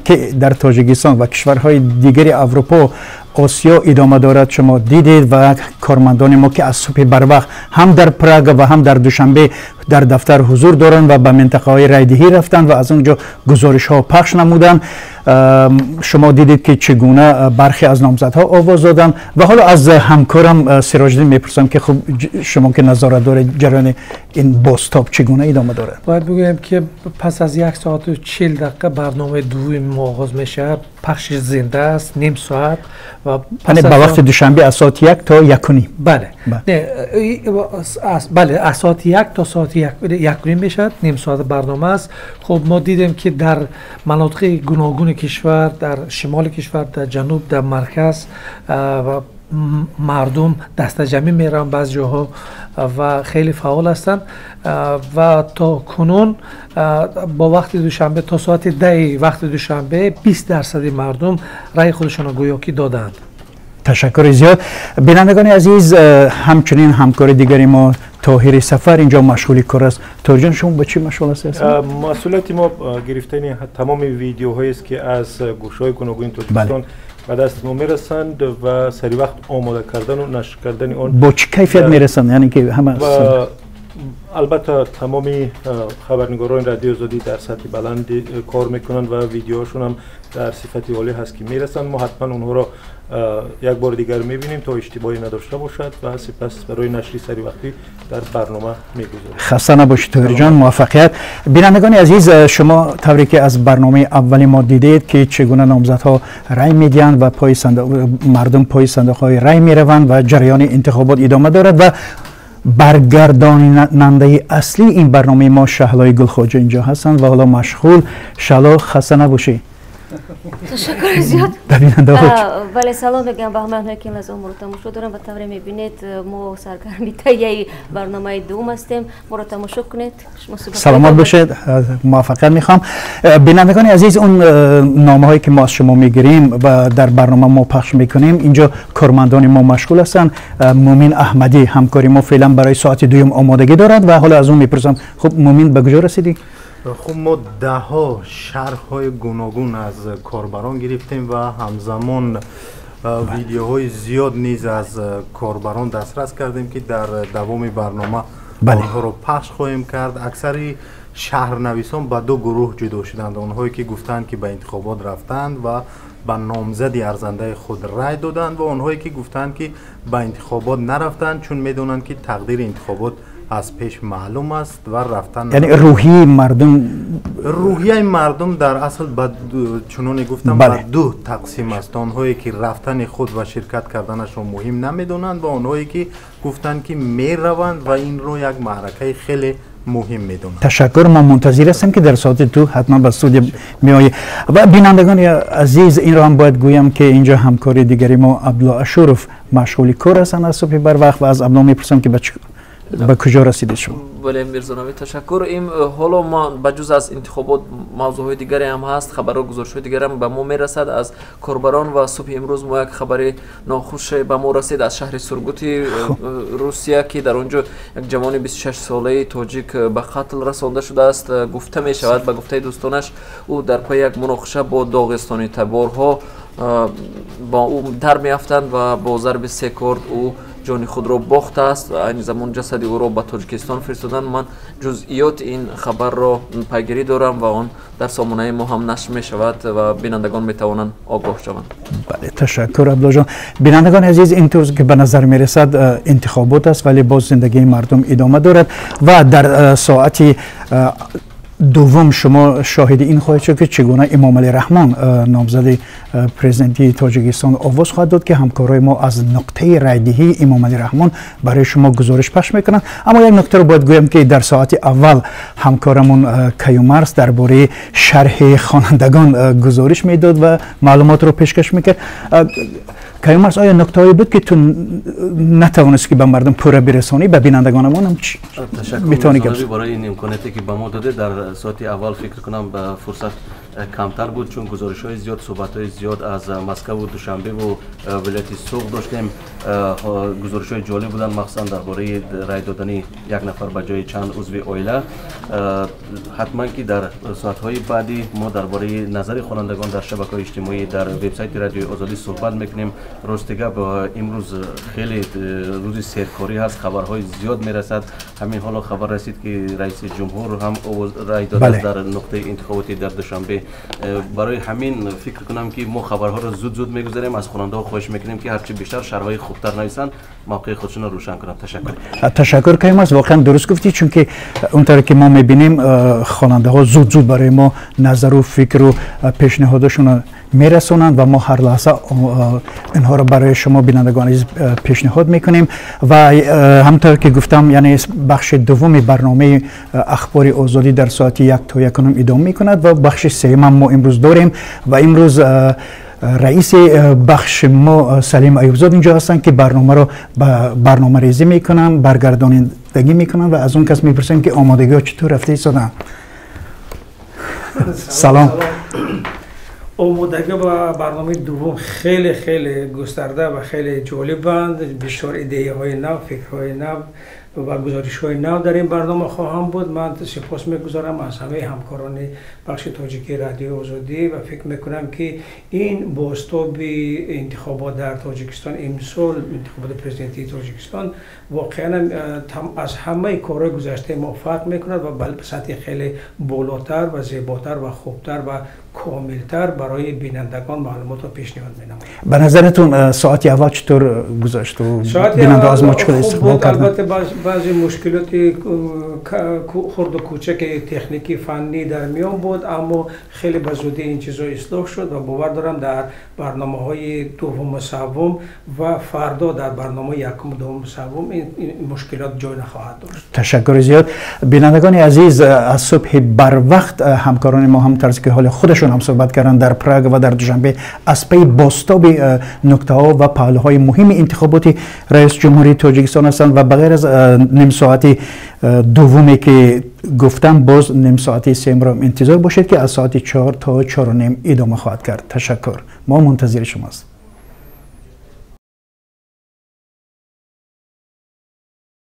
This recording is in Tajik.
Ки дар Тоҷикистон ва кишварҳои дигари Аврупо, Осиё идома дорад, шумо дидед ва кормандони мо, ки аз субҳи барвақт ҳам дар Прага ва ҳам дар Душанбе дар дафтар ҳузур доранд ва ба минтақаҳои райдиҳӣ рафтанд ва аз он ҷо гузоришҳо пахш намуданд. Шумо дидед, ки чӣ гуна бархе аз номзадҳо овоз доданд. Ва ҳоло аз ҳамкорам Сироҷиддин мепурсам, ки хуб, шумо ки назорат доред, ҷараёни ин бозтоб чӣ гуна идома дорад? Бояд бигӯем, ки пас аз 1 соату 40 дақиқа барномаи дуввуми мо оғоз мешавад. Пахши зинда аст, ним соат. Ва ба вақти Душанбе аз соати 1 то 1:30. Бале, бале, аз соати 1 то соати 1:30 мешавад, ним соат барнома аст. Хуб, мо дидем, ки дар манотиқи гуногуни кишвар, дар шимоли кишвар, дар ҷануб, дар марказ мардум дастаҷамъӣ мераванд баъзе ҷоҳо ва хеле фаъол ҳастанд. Ва то кунун бо вақти Душанбе то соати 10-и вақти Душанбе 20 дарсади мардум раъи худашонро гӯё ки додаанд. Ташаккури зиёд. Бинандагони азиз, ҳамчунин ҳамкори дигари мо Тоҳири Сафар инҷо машғули кор аст. Тоҳирҷон, шумо ба чӣ машғул ҳастед? Масъулияти мо гирифтани тамоми видеоҳоест, ки аз гӯшаҳои гуногуни Тоҷикистон ба даст мо мерасанд, ва сари вақт омода кардану нашр кардани он. Бо чӣ кайфият мерасанд, яъне ки ҳама? Албатта, тамоми хабарнигорони Радиои Озодӣ дар сатҳи баланди кор мекунанд ва видеоҳошон ҳам дар сифати олӣ ҳаст, ки мерасанд. Мо ҳатман онҳоро як бори дигар мебинем, то иштибоҳе надошта бошад, ва сипас барои нашри саривақтӣ дар барнома мегузорем. Хаста набошед, Тоҳирҷон, муваффақият. Бинандагони азиз, шумо тавре ки аз барномаи аввали мо дидед, ки чӣ гуна номзадҳо рай медиҳанд ва пои мардум пои сандуқҳои рай мераванд ва ҷараёни интихобот идома дорад. Ва баргардонандаи аслии ин барномаи мо Шаҳлои Гулхоҷа инҷо ҳастанд ва ҳоло машғул. Шаҳло, хаста набошӣ. Ташаккури зиёд. Ба бинандаҳо. Бале, салом мегӯям ба ҳамаи онҳое, ки ин лаҳза моро тамошо доранд. Ба тавре мебинед, мо саргарми таҳияи барномаи дуюм ҳастем. Моро тамошо кунед. Саломат бошед, муваффақият мехоҳам. Бинандагони азиз, он номаҳое, ки мо аз шумо мегирем ва дар барнома мо пахш мекунем, инҷо кормандони мо машғул ҳастанд. Мумин Аҳмадӣ, ҳамкори мо, феълан барои соати дуюм омодагӣ дорад ва ҳоло аз он мепурсам. Хуб, Мумин, ба куҷо расидӣ? Хуб, мо даҳҳо шарҳҳои гуногун аз корбарон гирифтем ва ҳамзамон видеоҳои зиёд низ аз корбарон дастрас кардем, ки дар давоми барнома онҳоро пахш хоҳем кард. Аксари шарҳнависон ба ду гурӯҳ ҷудо шуданд: онҳое, ки гуфтанд, ки ба интихобот рафтанд ва ба номзади арзандаи худ рай доданд, ва онҳое, ки гуфтанд, ки ба интихобот нарафтанд, чун медонанд, ки тақдири интихобот аз пеш маълум аст ва рафтан. Яъне рӯҳияи мардум? Рӯҳияи мардум дар асл ба чуноне гуфтам, ба ду тақсим аст: онҳое, ки рафтани худ ва ширкат карданашро муҳим намедонанд, ва онҳое, ки гуфтанд, ки мераванд ва инро як маъракаи хеле муҳим медонанд. Ташаккур. Мо мунтазир ҳастем, ки дар соати 2 ҳатман ба студия меоӣ. Ва бинандагони азиз, инро ҳам бояд гӯям, ки инҷо ҳамкори дигари мо Абдулло Ашуров машғули кор ҳастанд аз субҳи барвақт ва аз Абдулло мепурсам, ки ба куҷо расидед шумо? Бале, Мирзонави, ташаккур. Ин ҳоло мо ба ҷуз аз интихобот мавзӯъҳои дигаре ҳам ҳаст, хабарҳо, гузоришҳои дигаре ҳам ба мо мерасад аз корбарон. Ва субҳи имрӯз мо як хабари нохуш ба мо расид аз шаҳри Сургути Русия, ки дар он ҷо як ҷавони 26-солаи тоҷик ба қатл расонда шудааст. Гуфта мешавад, ба гуфтаи дӯстонаш, ӯ дар пайи як муноқиша бо доғистони таборҳо бо ӯ дар меафтанд ва бо зарби се корд ӯ ҷони худро бохтааст. Айни замон ҷасади ӯро ба Тоҷикистон фиристоданд. Ман ҷузъиёти ин хабарро пайгирӣ дорам ва он дар сомонаи мо ҳам нашр мешавад ва бинандагон метавонанд огоҳ шаванд. Бале, ташаккур, Абдуллоҷон. Бинандагони азиз, интур ки ба назар мерасад, интихобот аст, вале боз зиндагии мардум идома дорад ва дар соати дуввум шумо шоҳиди ин хоҳед шуд, ки чӣ гуна Эмомалӣ Раҳмон, номзади президентии Тоҷикистон, овоз хоҳад дод, ки ҳамкорои мо аз нуқтаи райдиҳии Эмомалӣ Раҳмон барои шумо гузориш пахш мекунанд. Аммо як нуктаро бояд гӯям, ки дар соати аввал ҳамкорамон Каюмарс дар бораи шарҳи хонандагон гузориш медод ва маълумотро пешкаш мекард. Каюмарс, оё нуктаҳое буд, ки ту натавонисти, ки ба мардум пурра бирасонӣ, ба бинандагонамон? Ташаккур барои ин имконияте, ки ба мо додед. Дар соати аввал, фикр кунам, ба фурсат камтар буд, чун гузоришҳои зиёд, суҳбатҳои зиёд аз Москваву Душанбеву вилояти Суғд доштем. Гузоришҳои ҷолиб буданд, махсусан дар бораи рай додани як нафар ба ҷои чанд узви оила. Ҳатман ки дар соатҳои баъдӣ мо дар бораи назари хонандагон дар шабакаҳои иҷтимоӣ, дар вебсайти Радиои Озодӣ суҳбат мекунем. Рости гап, имрӯз хеле рӯзи серкорӣ ҳаст, хабарҳои зиёд мерасад. Ҳамин ҳоло хабар расид, ки раиси ҷумҳур ҳам рай додааст дар нуқтаи интихоботӣ дар Душанбе. Барои ҳамин фикр кунам, ки мо хабарҳоро зуд зуд мегузарем. Аз хонандаҳо хоҳиш мекунем, ки ҳарчи бештар шарҳҳои хубтар нависанд, мавқеи худшонро рӯшан кунанд. Ташаккур. Ташаккур, Каюмарс, воқеан дуруст гуфтӣ, чунки он тавре ки мо мебинем, хонандаҳо зуд зуд барои мо назару фикру пешниҳодашонро мерасонанд ва мо ҳар лаҳза инҳоро барои шумо, бинандагон азиз, пешниҳод мекунем. Ва ҳамонтавр ки гуфтам, яъне бахши дуввуми барномаи Ахбори Озодӣ дар соати 1 то 1:30 идома мекунад ва бахши сеюмам мо имрӯз дорем ва имрӯз раиси бахши мо Салим Аюбзод инҷо ҳастанд, ки барномаро барномарезӣ мекунанд, баргардонидагӣ мекунанд ва аз он кас мепурсем, ки омодагиҳо чطور рафта истоданд. Салом. Омодагӣ ба барномаи дуввум хеле хеле густарда ва хеле ҷолибанд. Бисёр идеяҳои нав, фикрҳои нав ва гузоришҳои нав дар ин барнома хоҳам буд. Ман сипос мегузорам аз ҳамаи ҳамкорони бахши тоҷикии Радиои Озодӣ ва фикр мекунам, ки ин бозтоби интихобот дар Тоҷикистон имсол, интихоботи президентии Тоҷикистон, воқеан аз ҳамаи корҳои гузаштаи мо фарқ мекунад ва ба сатҳи хеле болотар ва зеботар ва хубтар ва комилтар барои бинандагон маълумотро пешниҳод менамояд. Ба назаратон, соати аввал чطور гузашт? Бинанда аз мо чӣ қадар истиқбол карданд? Албатта, баъзе мушкилоти хурду кӯчаки техникӣ, фаннӣ дар миён буд, аммо хеле ба зудӣ ин чизҳо ислоҳ шуд ва бовар дорам, дар барномаҳои дуввуму севум ва фардо дар барномаи якуму дуввуму севум ин мушкилот ҷой нахоҳад дошт. Ташаккури зиёд. Бинандагони азиз, аз субҳи барвақт ҳамкорони мо ҳам, тарзе ки ҳоли худашон ҳам суҳбат карданд, дар Прага ва дар Душанбе аз пайи бозтоби нуктаҳо ва паҳлӯҳои муҳими интихоботи раиси ҷумҳурии Тоҷикистон ҳастанд ва ба ғайр аз нимсоати дуввуме ки гуфтам, боз нимсоати сеюмро интизор бошед, ки аз соати 4 то 4:30 идома хоҳад кард. Ташаккур, мо мунтазири шумост.